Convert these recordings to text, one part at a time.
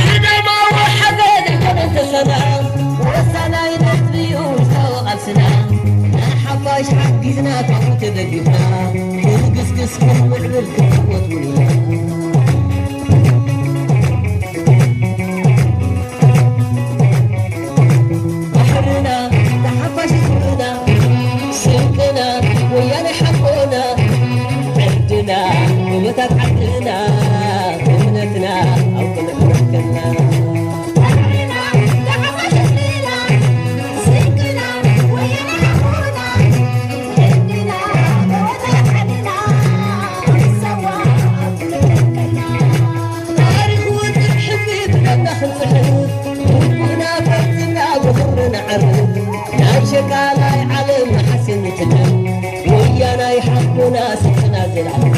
ግደማዊ ሓገዝ ኣይኮነን ተሰና፣ ወሳናይ ነጥቢ እዩ ውሽጣዊ ቃልስና። ንሓፋሽ ሓጊዝና፣ ካብኡ ተደጊፍና፣ ክንግስግስ ክንምዕብል ክንዕወት እውን ኢና። ባሕርና ተሓፋሽ ህዝብና፣ ስንቅና ወያነ ሓቆና፣ ዕርድና ጎቦታት ዓድና፣ እምነትና ኣብ ቅንዕና ከና። ባሕርና ተሓፋሽ ህዝብና፣ ስንቅና ወያነ ሓቆና፣ ዕርድና ጎቦታት ዓድና፣ ንሰዋ ኣብ ቅንዕና ከና። ታሪኽ ውድብ ሕዝቢ ብደምና ክንጽሕፍ፣ ህዝብና ፈትና ብኽብሪ ነዕርፍ። ናይ ሸቃላይ ዓለም ንሓስን ንትግል፣ ወያናይ ሓቦና ስንቅና ዘላለም።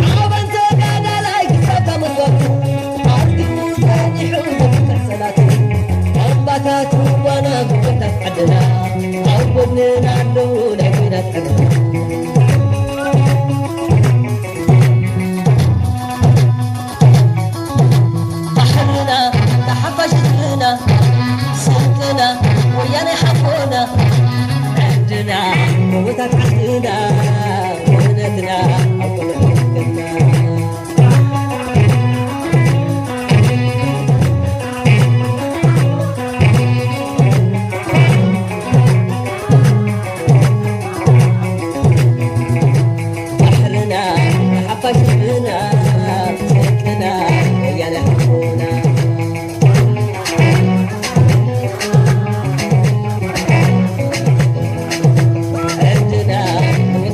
ሓበን ተጋዳላይ ክሳብ መግባቱ፣ ኣስጊሙ ጸኒሑ ዘፍትሕ ሰላቱ። ኣምባታት ሩባና፣ ጎቦታት ዓድና፣ ኣብ ጎድንና ኣለዉ ናይ ኲናት ዕርድና። ባሕርና ተሓፋሽ ህዝብና፣ ስንቅና ወያነ ሓቦና፣ ዕርድና ጎቦታት ዓድና፣ እምነትና ኣብ ቅንዕና። ባሕርና ሓፋሽ ህዝብና፣ ስንቅና ወያነ ሓቦና። ዕርድና፣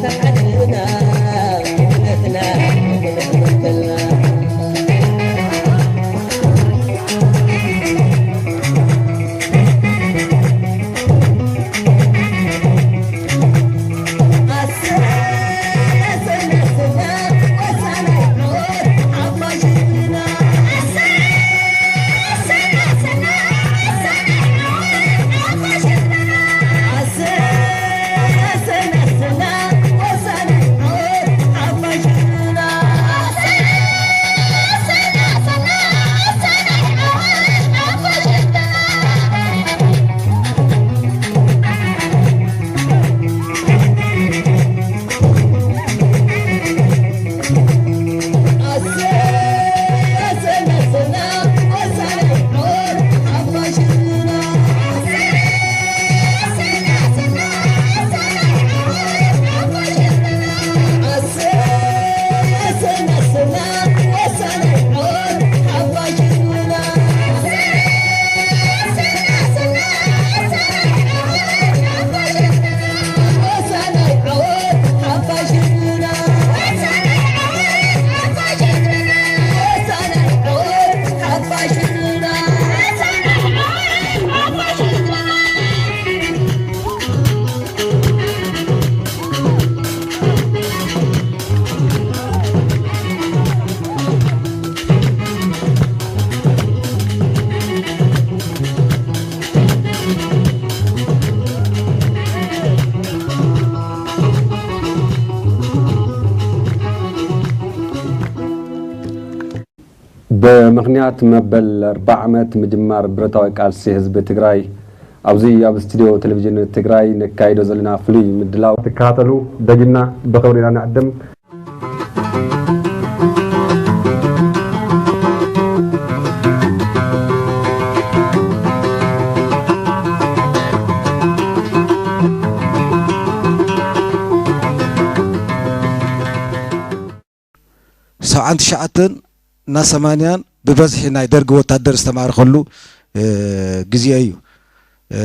ተሓድና፣ እምነትና ክንሕብና። ብምኽንያት መበል ኣርብዓ ዓመት ምጅማር ብረታዊ ቃልሲ ህዝቢ ትግራይ፣ ኣብዚ ኣብ ስቱድዮ ቴሌቪዥን ትግራይ ነካይዶ ዘለና ፍሉይ ምድላው ትከታተሉ ደጊምና ብኽብሪ ኢና ንዕድም። ሰብዓን ትሽዓተን እና ሰማንያን ብበዝሒ ናይ ደርጊ ወታደር ዝተማረኸሉ፣ እ፣ ግዜ እዩ። እ፣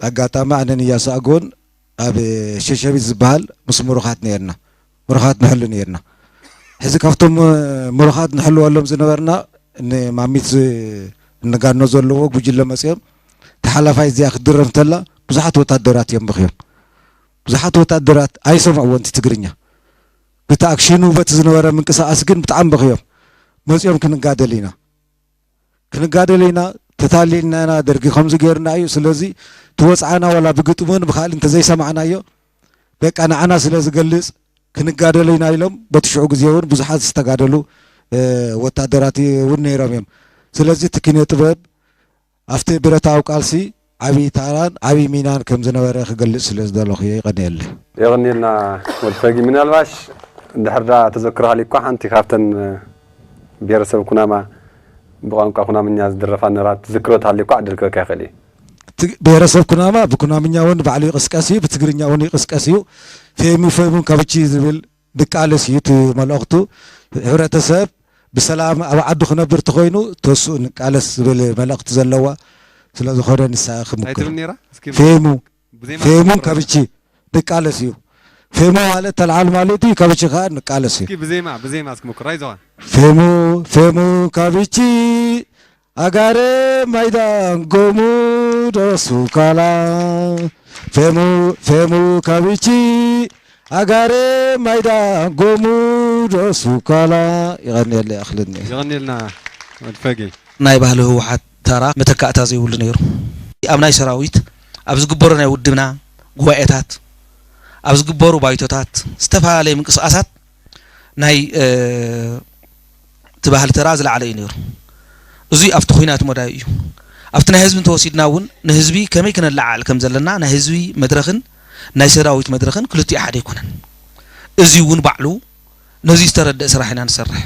ኣጋጣሚ ኣነን እያሱ ኣጎን ኣብ ሸሸቢት ዝበሃል ምስ ምሩኻት ነርና፣ ምሩኻት ንሕሉ ነርና። ሕዚ ካብቶም፣ እ፣ ምሩኻት ንሕልወሎም ዝነበርና ንማሚት ዝ-፣ እንጋኖ ዘለዎ ጉጅለ መፅዮም፣ ተሓላፋይ እዚኣ ክትድረፍ እንተላ ብዙሓት ወታደራት እዮም በኽዮም። ብዙሓት ወታደራት ኣይሰምዕዎን እቲ ትግርኛ። በቲ ኣክሽኑ፣ በቲ ዝነበረ ምንቅስቃስ ግን ብጣዕሚ በኽዮም። መፂኦም ክንጋደል ኢና፣ ክንጋደል ኢና፣ ተታሊልና ኢና፣ ደርጊ ከምዚ ገይርና እዩ። ስለዚ ትወፅዓና ዋላ ብግጥምን ብካልእ እንተዘይሰማዕናዮ በቃ ንዓና ስለ ዝገልፅ ክንጋደል ኢና ኢሎም በቲ ሽዑ ግዜ እውን ብዙሓት ዝተጋደሉ ወታደራት እውን ነይሮም እዮም። ስለዚ እቲ ኪነ ጥበብ ኣብቲ ብረታዊ ቃልሲ ዓብዪ ታራን ዓብዪ ሚናን ከም ዝነበረ ክገልፅ ስለ ዝደለኹ እየ። ይቐንየለይ። የቐንየልና ወልፈጊ። ምናልባሽ እንድሕር ዳ ተዘክሮ ሃልዩ እኳ ሓንቲ ካብተን ብሄረሰብ ኩናማ ብቋንቋ ኩናምኛ ዝድረፋ ነራት ትዝክሮ ተሃልዩ እኳ ዕድል ክበካ ይኽእል እዩ። ብሄረሰብ ኩናማ ብኩናምኛ እውን ባዕሉ ይቕስቀስ እዩ፣ ብትግርኛ እውን ይቕስቀስ እዩ። ፌሙ ፌሙን ካብቺ ዝብል ድቃለስ እዩ እቲ መልእኽቱ። ሕብረተሰብ ብሰላም ኣብ ዓዱ ክነብር ተኾይኑ ተስኡ ንቃለስ ዝብል መልእኽቲ ዘለዋ ስለዝኾነ ንሳ ክምክር። ታይ ትብል ነይራ? እስኪ ፌሙ ብዜማ ፌሙን ካብቺ ድቃለስ እዩ። ፌሙ ማለት ተልዓል ማለት እዩ፣ ካብቺ ከዓ ንቃለስ እዩ። እስኪ ብዜማ ብዜማ እስኪ ምክር ኣይዞኻ። ፌሙ ፌሙ ካብቺ ኣጋረ ማይዳን ጎሙ ዶሱ ካላ ፌሙ ፌሙ ካቢቺ ኣጋረ ማይዳን ጎሙ ዶሱ ካላ። ይቐንየለይ ኣኽልኒ። የቐንየልና ወድፈጊ። ናይ ባህሊ ህወሓት ተራ መተካእታ ዘይብሉ ነይሩ። ኣብ ናይ ሰራዊት ኣብ ዝግበሩ ናይ ውድብና ጉባኤታት ኣብ ዝግበሩ ባይቶታት ዝተፈላለየ ምንቅስቃሳት ናይ እቲ ባህሊ ተራ ዝለዓለ እዩ ነይሩ። እዙይ ኣብቲ ኹናት መዳይ እዩ። ኣብቲ ናይ ህዝቢ እንተወሲድና እውን ንህዝቢ ከመይ ክነለዓዕል ከም ዘለና ናይ ህዝቢ መድረኽን ናይ ሰራዊት መድረኽን ክልቲኡ ሓደ ኣይኮነን። እዙይ እውን ባዕሉ ነዙይ ዝተረደእ ስራሕ ኢና ንሰርሕ።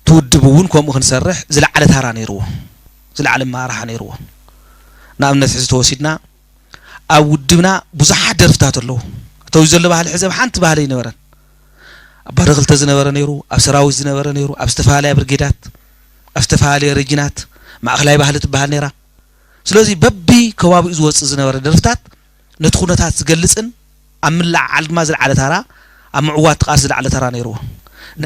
እቲ ውድብ እውን ከምኡ ክንሰርሕ ዝለዓለ ታራ ነይርዎ፣ ዝለዓለ ኣመራርሓ ነይርዎ። ንኣብነት ሕዚ ተወሲድና ኣብ ውድብና ብዙሓት ደርፍታት ኣለዉ። እተዊ ዘሎ ባህሊ ሕዚ ኣብ ሓንቲ ባህሊ ኣይነበረን። ኣብ ባዶ ክልተ ዝነበረ ነይሩ፣ ኣብ ሰራዊት ዝነበረ ነይሩ፣ ኣብ ዝተፈላለያ ብርጌዳት፣ ኣብ ዝተፈላለየ ረጅናት፣ ማእኸላይ ባህሊ ትበሃል ነይራ። ስለዚ በቢ ከባቢኡ ዝወፅእ ዝነበረ ደርፍታት ነቲ ኩነታት ዝገልፅን ኣብ ምልዕዓል ድማ ዝለዓለ ታራ፣ ኣብ ምዕዋት ቃልሲ ዝለዓለ ታራ ነይርዎ።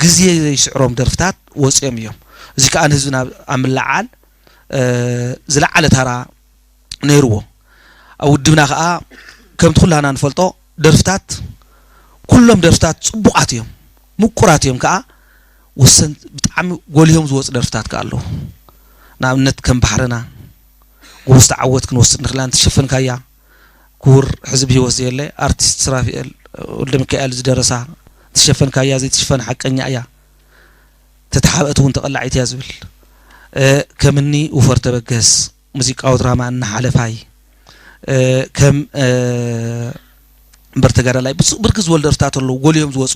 ግዜ ዘይስዕሮም ደርፍታት ወፂኦም እዮም። እዚ ከዓ ንህዝብና ኣብ ምልዕዓል ዝለዓለ ታራ ነይርዎ። ኣብ ውድብና ከዓ ከምቲ ኩላና ንፈልጦ ደርፍታት ኩሎም ደርፍታት ፅቡቓት እዮም፣ ምቁራት እዮም ከዓ ወሰን ብጣዕሚ ጎሊሆም ዝወፁ ደርፍታት ከዓ ኣለዉ። ንኣብነት ከም ባሕርና ጎቦ ዝተዓወት ክንወስድ ንኽእል ኢና። ንትሸፈንካያ ክቡር ሕዚ ብህይወት ዘየለ ኣርቲስት ስራፊኤል ወልደሚካኤል ዝደረሳ ትሸፈንካያ ዘይትሽፈን ሓቀኛ እያ። ተተሓበአት እውን ተቐላዒት እያ ዝብል ከምኒ ውፈር ተበገስ ሙዚቃዊ ድራማ እና ሓለፋይ ከም እምበር ተጋዳላይ ብርክት ዝበሉ ደርፍታት ኣለዉ ጎልዮም ዝወፁ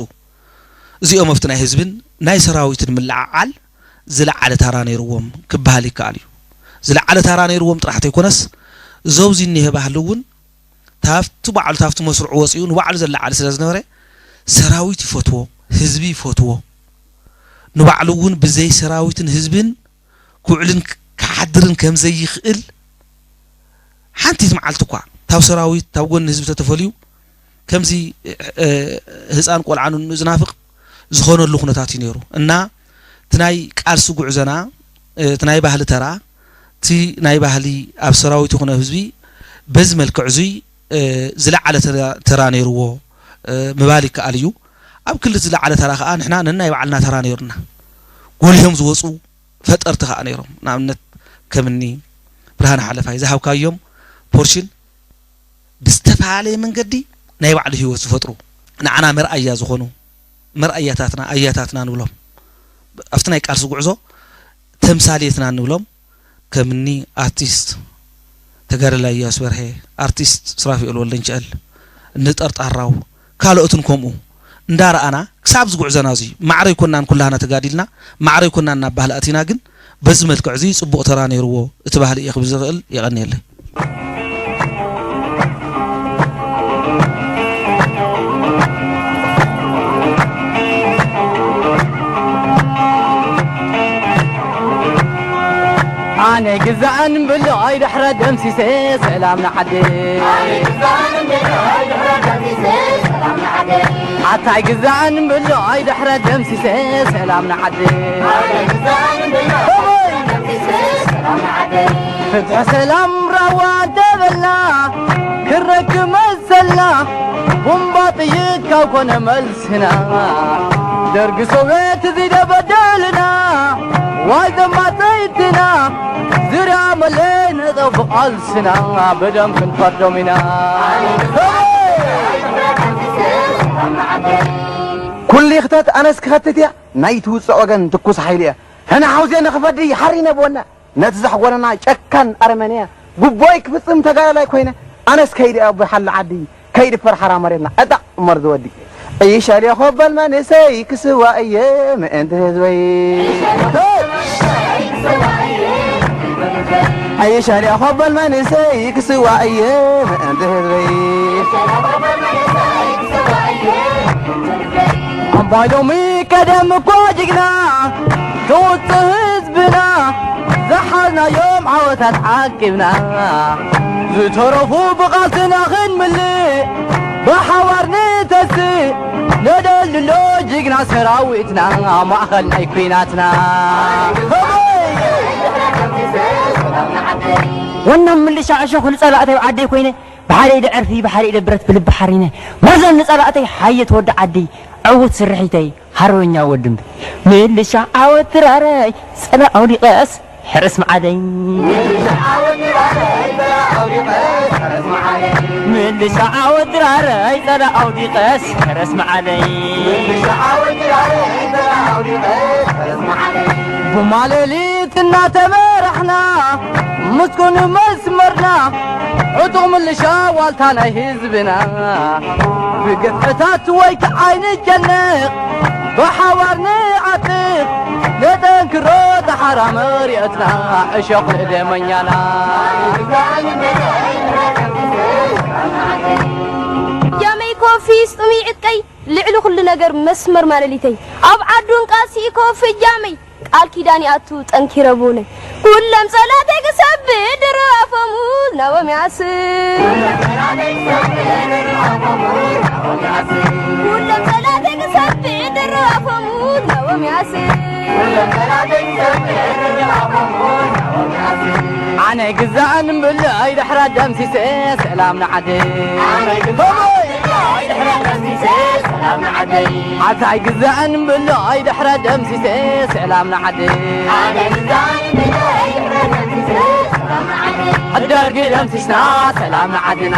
እዚኦም ኣብቲ ናይ ህዝብን ናይ ሰራዊትን ምልዕዓል ዝለዓለ ታራ ነይርዎም ክበሃል ይከኣል እዩ። ዝለዓለ ታራ ነይርዎም ጥራሕ ተይኮነስ እዞብዚ እኒሀ ባህሊ እውን ታፍቲ ባዕሉ ታፍቲ መስርዑ ወፂኡ ንባዕሉ ዘለዓለ ስለ ዝነበረ ሰራዊት ይፈትዎ፣ ህዝቢ ይፈትዎ። ንባዕሉ እውን ብዘይ ሰራዊትን ህዝብን ክውዕልን ክሓድርን ከም ዘይኽእል ሓንቲት መዓልቲ እኳ ታብ ሰራዊት ታብ ጎኒ ህዝቢ ተተፈልዩ ከምዚ ህፃን ቆልዓ ንንኡ ዝናፍቕ ዝኾነሉ ኩነታት እዩ ነይሩ እና እቲ ናይ ቃልሲ ጉዕዞና እቲ ናይ ባህሊ ተራ እቲ ናይ ባህሊ ኣብ ሰራዊት ይኹነ ህዝቢ በዚ መልክዕ እዙይ ዝለዓለ ተራ ነይርዎ ምባል ይከኣል እዩ። ኣብ ክልል ዝለዓለ ተራ ከዓ ንሕና ነናይ ባዕልና ተራ ነይሩና። ጎሊሆም ዝወፁ ፈጠርቲ ከዓ ነይሮም። ንኣብነት ከምኒ ብርሃነ ሓለፋይ ዝሃብካዮም ፖርሽን ብዝተፈላለየ መንገዲ ናይ ባዕሉ ህይወት ዝፈጥሩ ንዓና መርኣያ ዝኾኑ መርኣያታትና ኣያታትና ንብሎም ኣብቲ ናይ ቃልሲ ጉዕዞ ተምሳሌትና ንብሎም ከምኒ ኣርቲስት ተጋዳላይ እያሱ በርሄ፣ ኣርቲስት ሱራፊኤል ወልደንችእል፣ እኒ ጠርጣራው ካልኦትን ከምኡ እንዳረኣና ክሳብ ዝጉዕዘና እዙይ ማዕረ ኣይኮናን ኩላህና ተጋዲልና ማዕረ ኣይኮናን ናብ ባህሊ ኣቲና ግን በዚ መልክዕ እዙይ ፅቡቕ ተራ ነይርዎ እቲ ባህሊ እየ ክብል ዝኽእል የቐንየለይ። ኣነ ግዛእን ብሎ ኣይድሕረ ደምሲሰ ሰላም ንዓደ ኣታይ ግዛእን ብሎ ኣይድሕረ ደምሲሰ ሰላም ንዓደ ፍትሒ ሰላም ራዋ ደበላ ክረክብ መሰልና ቡምባ ጥይት ካብ ኮነ መልስና ደርጊ ሶብየት እዚ ደበደልና ዋይ ዘማፀይትና ዝርያ መለ ብቓልስና ብደም ክንፈርዶም ኢና። ኩሉ ይኽተት ኣነስ ክኸትት እያ። ናይ ትውፅእ ወገን ትኩስ ሓይሊ እያ። ሕና ሓውዜ ንኽፈዲ ሓሪነ ብወና። ነቲ ዘሕጎነና ጨካን ኣረመኔ እያ። ጉቦይ ክፍጽም ተጋዳላይ ኮይነ። ኣነስ ከይዲ ኣቦይ ሓሊ ዓዲ። ከይዲ ፈርሓራ መሬትና። ዕጣቕ እመር ዝወዲ። ይሻል እየ ኮበል መንእሰይ ክስዋ እየ ምእንቲ ህዝበይ። ይሻል እየ ኮበል መንእሰይ ክስዋ እየ ምእንቲ ህዝበይ። ኣምባይ ሎሚ ቀደም እኮ ጅግና ክውጽእ ህዝብና ዝሓዝናዮም ዓወታት ዓቂብና ዝተረፉ ብቓልስና ክንምልእ ብሓባር ንተስእ ነደልሎ ጅግና ሰራዊትና ማእኸል ናይ ኲናትና። ዋና ምልሻ ዕሾኽ ንጸላእተይ ዓደይ ኮይነ ብሓደ ኢደ ዕርፊ ብሓደ ኢደ ብረት ብልቢ ሓሪነ መርዘን ንጸላእተይ ሓየት ወዲ ዓዲ ዕዉት ስርሒተይ ሓርበኛ ወዲ እምቢ። ምልሻ ዓወት ድራረይ ጸላእ ኣውዲቐስ ሕርስ መዓደይ። ምልሻ ዓወት ድራረይ ጸላእ ኣውዲቐስ ሕርስ መዓደይ። ብማለሊት እናተመራሕና ምስኩን መስመርና ዕጡቕ ምልሻ ዋልታ ናይ ህዝብና ብግፍዕታት ወይ ከዓይ ንጨነቕ ብሓባር ንዓጥቕ ነጠንክሮ ተሓራ መሪኦትና ዕሾኽ ንደመኛና። ያመይ ኮፊ ስጡሚ ዕጥቀይ ልዕሊ ኩሉ ነገር መስመር ማለሊተይ ኣብ ዓዱን ቃልሲ ኮፊ ጃመይ ቃል ኪዳን ይኣቱ ጠንኪረ ብውነይ ኩሎም ጸላተይ ክሰብር ድሮ ኣፈሙዝ ናቦም ይኣስር። ኩሎም ጸላተይ ክሰብር ድሮ ኣፈሙዝ ናቦም ይኣስር። ኣነ ግዛእን ብለይ ድሕረ ደምሲሰ ሰላም ንዓደይ። ኣታይ ግዛእን ብለይ ድሕረ ደምሲሰ ሰላም ንዓደይ። ደርጊ ደምሲስና ሰላም ንዓድና።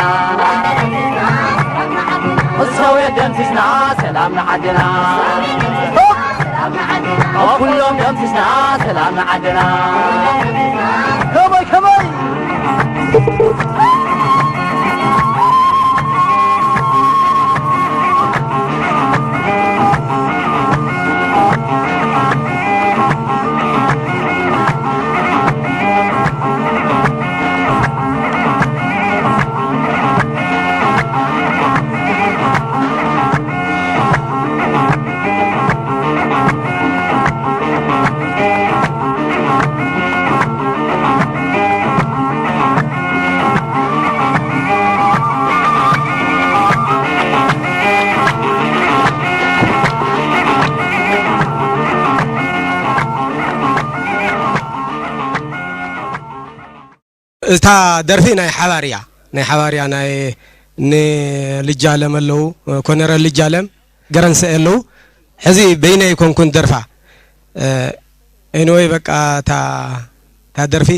ሶብየት ደምሲስና ሰላም ንዓድና። ኩሎም ደምሲስና ሰላም ንዓድና። ከመይ ከመይ እታ ደርፊ ናይ ሓባር እያ። ናይ ሓባር እያ። ናይ ንልጃለም ኣለዉ፣ ኮነረል ልጃለም፣ ገረንሰ ኣለዉ። ሕዚ በይነይ ኣይኮንኩን ደርፋ። ኤኒወይ በቃ እታ እታ ደርፊ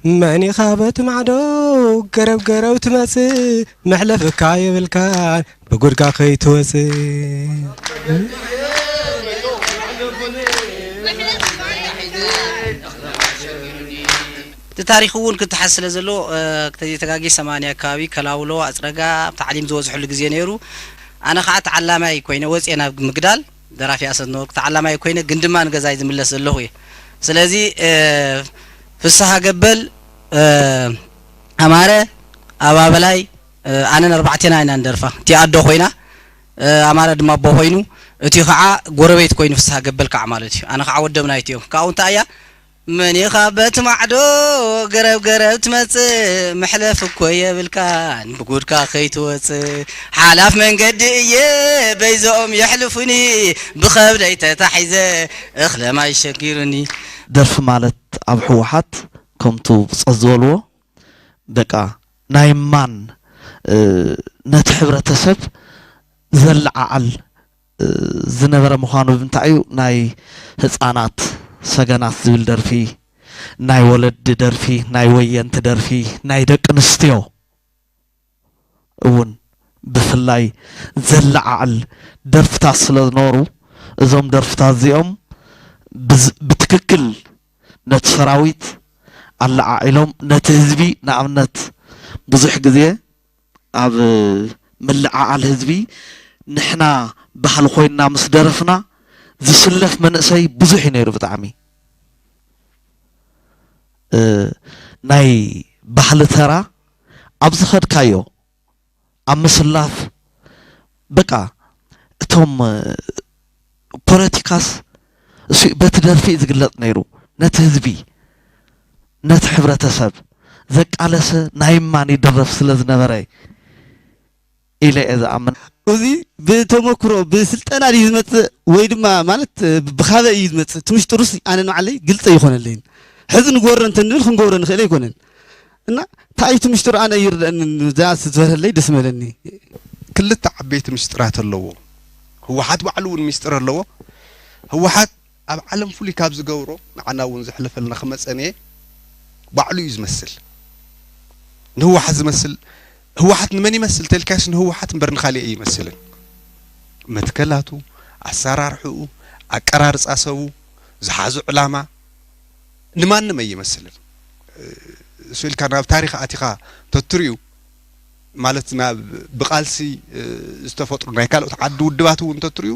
መን ኢኻ በቲ ማዕዶ ገረብ ገረብ ትመጽእ መሕለፍካ የብልካን ብጉድካ ከይትወጽእ። እቲ ታሪኽ እውን ክተሓዝ ስለ ዘለዎ፣ እ፣ ተዘይተጋጊ ሰማንያ ኣካባቢ ከላውሎ፣ ኣፅረጋ ኣብ ታዕሊም ዝበዝሐሉ ግዜ ነይሩ። ኣነ ከዓ ተዓላማይ ኮይነ ወፅየ ናብ ምግዳል፣ ደራፊ ኣሰት ነበርኩ። ተዓላማይ ኮይነ ግን ድማ ንገዛይ ዝምለስ ዘለኹ እየ። ስለዚ፣ እ፣ ፍስሃ ገበል፣ እ፣ ኣማረ፣ ኣባበላይ፣ እ፣ ኣነን ኣርባዕቴና ኢና ንደርፋ። እቲ ኣዶ ኮይና፣ እ፣ ኣማረ ድማ ኣቦ ኮይኑ፣ እቲ ከዓ ጎረቤት ኮይኑ ፍስሃ ገበል ከዓ ማለት እዩ። ኣነ ከዓ ወዶም ናይቲ እዮም። ካብኡ እንታይ እያ? መን ኢኻ በቲ ማዕዶ ገረብ ገረብ ትመጽእ? መሕለፍ እኮ የብልካን ብጉድካ ከይትወጽእ። ሓላፍ መንገዲ እየ በይዘኦም የሕልፉኒ ብኸብደይ ተታሒዘ እኽለ ማይ ሸጊሩኒ። ደርፊ ማለት ኣብ ህወሓት ከምቱ ብጾት ዝበልዎ በቃ ናይ ማን፣ እ፣ ነቲ ሕብረተሰብ ዘለዓዓል፣ እ፣ ዝነበረ ምዃኑ ብምንታይ እዩ ናይ ህጻናት ሰገናት ዝብል ደርፊ ናይ ወለዲ ደርፊ፣ ናይ ወየንቲ ደርፊ፣ ናይ ደቂ ኣንስትዮ እውን ብፍላይ ዘለዓዕል ደርፍታት ስለ ዝነበሩ፣ እዞም ደርፍታት እዚኦም ብዝ- ብትክክል ነቲ ሰራዊት ኣለዓዒሎም፣ ነቲ ህዝቢ፣ ንኣብነት ብዙሕ ግዜ ኣብ ምልዕዓል ህዝቢ ንሕና ባህሊ ኮይንና ምስ ደረፍና ዝስለፍ መንእሰይ ብዙሕ እዩ ነይሩ። ብጣዕሚ እ፣ ናይ ባህሊ ተራ ኣብ ዝኸድካዮ ኣብ ምስላፍ በቃ እቶም እ፣ ፖለቲካስ እሱ በቲ ደርፊ እዩ ዝግለጽ ነይሩ። ነቲ ህዝቢ፣ ነቲ ሕብረተሰብ ዘቃለሰ ናይ እማን ይድረፍ ስለ ዝነበረ ኢለ እየ ዝኣምን። እዚ ብተመክሮ ብስልጠና ድዩ ዝመፅእ ወይ ድማ ማለት ብኻበ እዩ ዝመፅእ? እቲ ምሽጥሩስ ኣነ ንባዕለይ ግልፂ ኣይኮነለይን። ሕዚ ንገብሮ እንተንብል ክንገብሮ ንኽእል ኣይኮነን። እና እንታይ እቲ ምሽጥሩ ኣነ ይርደአኒ፣ እዛ ዝበረለይ ደስ መለኒ። ክልተ ዓበይቲ ምስጢራት ኣለዎ። ህወሓት ባዕሉ እውን ምስጢር ኣለዎ። ህወሓት ኣብ ዓለም ፍሉይ ካብ ዝገብሮ ንዓና እውን ዘሕለፈልና ክመፀን እየ ባዕሉ እዩ ዝመስል። ንህወሓት ዝመስል፣ ህወሓት ንመን ይመስል ተልካስ ንህወሓት እምበር ንኻሊእ ኣይመስልን። መትከላቱ፣ ኣሰራርሕኡ፣ ኣቀራርፃ ሰቡ፣ ዝሓዙ ዕላማ ንማንም ኣይመስልን። እሱ ኢልካ ናብ ታሪኽ ኣቲኻ ተትሪኡ ማለት ናብ ብቃልሲ ዝተፈጥሩ ናይ ካልኦት ዓዲ ውድባት እውን ተትሪኡ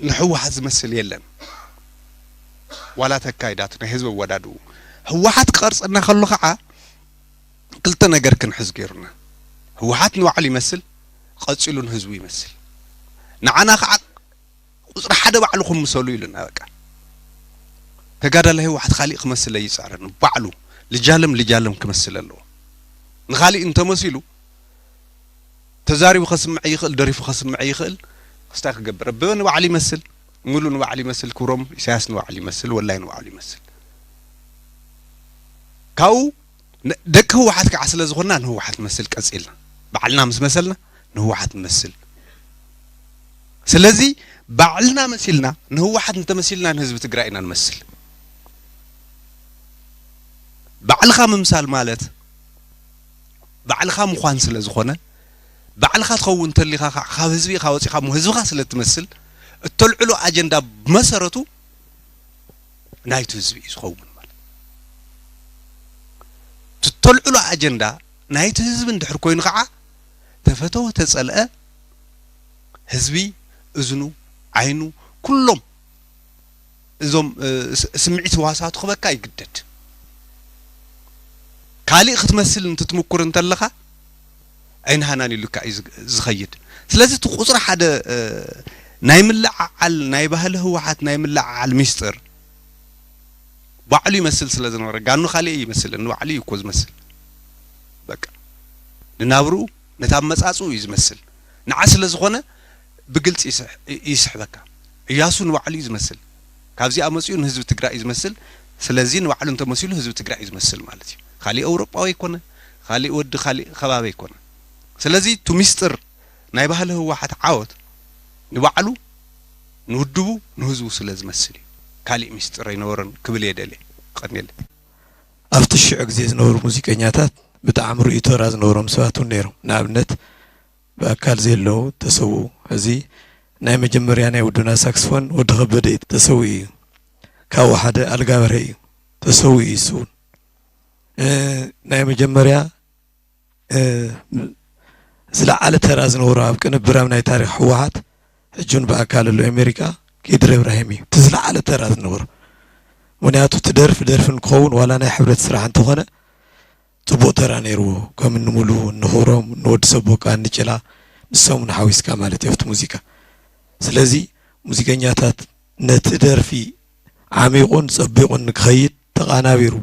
ንህወሓት ዝመስል የለን። ዋላ ተካይዳቱ ናይ ህዝቢ ኣወዳድኡ ህወሓት ክቐርፀና ከሎ ከዓ ክልተ ነገር ክንሕዝ ገይሩና። ህወሓት ንባዕሉ ይመስል፣ ቀፂሉ ንህዝቡ ይመስል። ንዓና ከዓ ቁፅሪ ሓደ ባዕሉ ክምሰሉ ኢሉና። በቃ ተጋዳላይ ህወሓት ካሊእ ክመስል ኣይፃረን። ባዕሉ ልጃለም ልጃለም ክመስል ኣለዎ። ንኻሊእ እንተመሲሉ ተዛሪቡ ከስምዕ ይኽእል፣ ደሪፉ ከስምዕ ይኽእል። ክስታይ ክገብር ኣበበ ንባዕሉ ይመስል፣ ሙሉ ንባዕሉ ይመስል፣ ክብሮም ኢሳያስ ንባዕሉ ይመስል፣ ወላይ ንባዕሉ ይመስል። ካብኡ ን- ደቂ ህወሓት ከዓ ስለ ዝኾንና ንህወሓት ንመስል ቀፂልና። ባዕልና ምስ መሰልና ንህወሓት ንመስል። ስለዚ ባዕልና መሲልና ንህወሓት እንተመሲልና ንህዝቢ ትግራይ ኢና ንመስል። ባዕልኻ ምምሳል ማለት ባዕልኻ ምዃን ስለ ዝኾነ፣ ባዕልኻ ትኸውን እንተሊኻ ከዓ ካብ ህዝቢ ኢኻ ወፂኻ እሞ ህዝብኻ ስለ እትመስል፣ እተልዕሎ ኣጀንዳ ብመሰረቱ ናይቲ ህዝቢ እዩ ዝኸውን ማለት። እተልዕሎ ኣጀንዳ ናይቲ ህዝቢ እንድሕር ኮይኑ ከዓ ተፈተወ ተፀልአ ህዝቢ እዝኑ ዓይኑ ኩሎም እዞም እ፣ ስ- ስምዒት ህዋሳቱ ክበካ ይግደድ። ካሊእ ክትመስል እንትትምኩር እንተለኻ ኣይንሃናን ኢሉካ እዩ ዝግ- ዝኸይድ። ስለዚ እቲ ቁፅሪ ሓደ እ፣ ናይ ምልዓዓል ናይ ባህሊ ህወሓት ናይ ምልዓዓል ሚስጥር ባዕሉ ይመስል ስለ ዝነበረ ጋኑ ካሊእ ይመስል ንባዕሉ እዩ እኮ ዝመስል። በቃ ንናብርኡ ነታ ኣመፃፅኡ እዩ ዝመስል። ንዓ ስለ ዝኾነ ብግልፂ ይስሕ- ይስሕበካ። እያሱ ንባዕሉ እዩ ዝመስል። ካብዚኣ መፂኡ ንህዝቢ ትግራይ እዩ ዝመስል። ስለዚ ንባዕሉ እንተመሲሉ ህዝቢ ትግራይ እዩ ዝመስል ማለት እዩ። ካሊእ ኣውሮጳዊ ኣይኮነ፣ ካሊእ ወዲ ካሊእ ከባቢ ኣይኮነ። ስለዚ እቲ ሚስጥር ናይ ባህሊ ህወሓት ዓወት ንባዕሉ ንውድቡ ንህዝቡ ስለ ዝመስል እዩ። ካሊእ ሚስጥር ኣይነበሮን ክብል እየ ደልየ። ቀኒለ ኣብቲ ሽዑ ግዜ ዝነበሩ ሙዚቀኛታት ብጣዕሚ ርእዩ ተራ ዝነበሮም ሰባት እውን ነይሮም። ንኣብነት ብኣካል ዘለዉ ተሰውኡ። እዚ ናይ መጀመርያ ናይ ውዱና ሳክስፎን ወዲ ከበደ እዩ፣ ተሰዊኡ እዩ። ካብኡ ሓደ ኣልጋ በርሀ እዩ፣ ተሰዊኡ እዩ እሱ እውን። እ፣ ናይ መጀመርያ እ፣ ዝለዓለ ተራ ዝነበሮ ኣብ ቅንብር ኣብ ናይ ታሪኽ ህወሓት ሕጂ እውን ብኣካል ኣሎ ኣሜሪካ ኬድር እብራሂም እዩ እቲ ዝለዓለ ተራ ዝነበሮ። ምክንያቱ እቲ ደርፊ ደርፊ ንክኸውን ዋላ ናይ ሕብረት ስራሕ እንተኾነ ፅቡቕ ተራ ነይርዎ። ከም እንምሉ እንኽብሮም ንወዲ ሰብ ቦካ እንጭላ ንሶም ንሓዊስካ ማለት እዩ ኣብቲ ሙዚቃ። ስለዚ ሙዚቀኛታት ነቲ ደርፊ ዓሚቑን ጸቢቑን ንክኸይድ ተቓናቢሩ።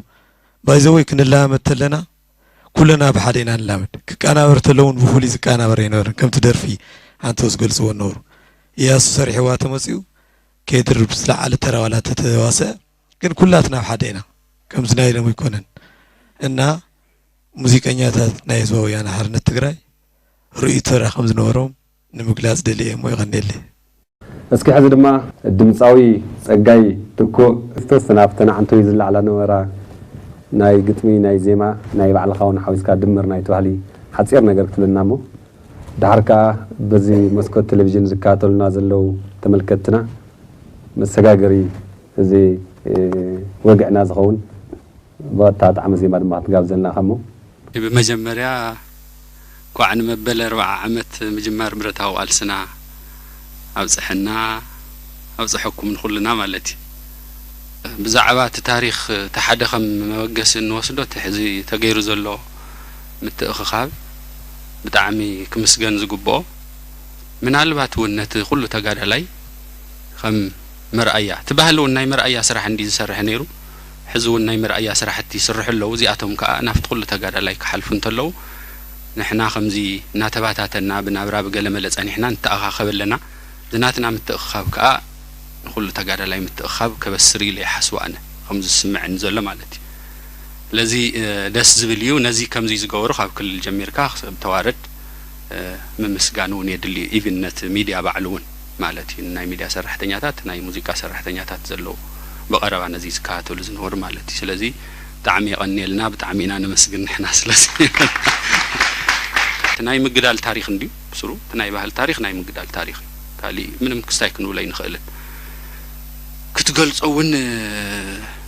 ባይዘወይ ክንላመድ ተለና ኩልና ብሓደ ኢና ንላመድ። ክቃናበር ተለውን ብፍሉይ ዝቃናበር ኣይነበርን። ከምቲ ደርፊ ሓንቶ ዝገልጽዎ ነበሩ። እያሱ ሰሪሕዋ ተመጺኡ ከይድርብ ዝለዓለ ተራ ዋላ ተተዋሰ ግን ኩላትና ኣብ ሓደ ኢና። ከምዚ ናይ ሎም ኣይኮነን። እና ሙዚቀኛታት ናይ ህዝባዊ ወያነ ሓርነት ትግራይ ርእዩ ተራ ከም ዝነበሮም ንምግላጽ ደልየ እሞ ይቐንየለይ። እስኪ ሕዚ ድማ ድምፃዊ ጸጋይ ትኩእ፣ ዝተወሰነ ኣብተን ኣዕንቶይ ዝለዓላ ነበራ ናይ ግጥሚ፣ ናይ ዜማ፣ ናይ ባዕልኻ እውን ሓዊስካ ድምር ናይቲ ባህሊ ሓጺር ነገር ክትብለና እሞ፣ ድሓር ከኣ በዚ መስኮት ቴሌቪዥን ዝከታተሉና ዘለዉ ተመልከትትና መሰጋገሪ እዚ፣ እ፣ ወግዕና ዝኸውን ብቐጥታ ጣዕመ ዜማ ድማ ክትጋብዘልና እሞ። ብመጀመርያ እንኳዕ ንመበል ኣርብዓ ዓመት ምጅማር ብረታዊ ቃልስና ኣብፀሐና፣ ኣብፀሐኩም ንኹልና ማለት እዩ። ብዛዕባ እቲ ታሪኽ እቲ ሓደ ከም መበገሲ እንወስዶ፣ እቲ ሕዚ ተገይሩ ዘሎ ምትእኽኻብ ብጣዕሚ ክምስገን ዝግብኦ፣ ምናልባት እውን ነቲ ኩሉ ተጋዳላይ ከም መርኣያ፣ እቲ ባህሊ እውን ናይ መርኣያ ስራሕ እንዲ ዝሰርሕ ነይሩ። ሕዚ እውን ናይ መርኣያ ስራሕቲ ይስርሑ ኣለዉ። እዚኣቶም ከዓ ናብቲ ኩሉ ተጋዳላይ ክሓልፉ እንተለዉ፣ ንሕና ከምዚ እናተባታተና ብናብራ ብገለ መለ ጸኒሕና ንተኣኻኸብ ኣለና። እዚ ናትና ምትእኽኻብ ከዓ ንኩሉ ተጋዳላይ ምትእኽኻብ ከበስር ኢለ ይሓስብ ኣነ፣ ከም ዝስምዐኒ ዘሎ ማለት እዩ። ስለዚ፣ እ፣ ደስ ዝብል እዩ። ነዚ ከምዚ ዝገበሩ ካብ ክልል ጀሚርካ ክሳብ ተዋረድ፣ እ፣ ምምስጋን እውን የድሊ እዩ። ኢቭን ነቲ ሚድያ ባዕሉ እውን ማለት እዩ፣ ናይ ሚድያ ሰራሕተኛታት፣ ናይ ሙዚቃ ሰራሕተኛታት ዘለዉ ብቐረባ ነዚ ዝከታተሉ ዝነበሩ ማለት እዩ። ስለዚ ብጣዕሚ የቐንየልና፣ ብጣዕሚ ኢና ነመስግን ንሕና። ስለዚ እቲ ናይ ምግዳል ታሪኽ እንድዩ ብስሩ፣ እቲ ናይ ባህል ታሪኽ ናይ ምግዳል ታሪኽ እዩ። ካሊእ ምንም ክስታይ ክንብሎ ኣይንኽእልን። ክትገልጾ እውን፣ እ፣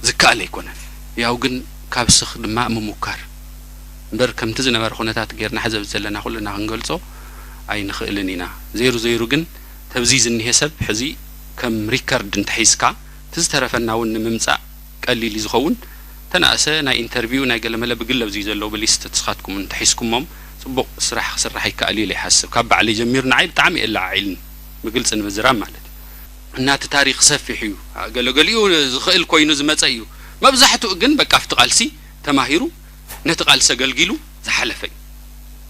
ዝከኣል ኣይኮነን። ያው ግን ካብ ስኽ ድማ ምሙካር እምበር፣ ከምቲ ዝነበረ ኩነታት ጌርና ሕዚ ኣብዚ ዘለና ኩልና ክንገልጾ ኣይንኽእልን ኢና። ዘይሩ ዘይሩ ግን ተብዚ ዝኒሄ ሰብ ሕዚ ከም ሪከርድ እንተሒዝካ፣ እቲ ዝተረፈና እውን ንምምጻእ ቀሊል እዩ ዝኸውን። ተናእሰ ናይ ኢንተርቪው ናይ ገለመለ ብግለ ኣብዚ ዘለዉ ብሊስት ንስኻትኩም እንተሒዝኩሞም ጽቡቕ ስራሕ ክስራሕ ይከኣል እዩ ኢለ ይሓስብ። ካብ ባዕለይ ጀሚሩ ንዓይ ብጣዕሚ የለዓዒልኒ፣ ብግልጺ ንምዝራብ ማለት እዩ። እና እቲ ታሪኽ ሰፊሕ እዩ። ገለገሊኡ ዝኽእል ኮይኑ ዝመጸ እዩ። መብዛሕትኡ ግን በቃ ኣብቲ ቃልሲ ተማሂሩ፣ ነቲ ቃልሲ ኣገልጊሉ ዝሓለፈ እዩ።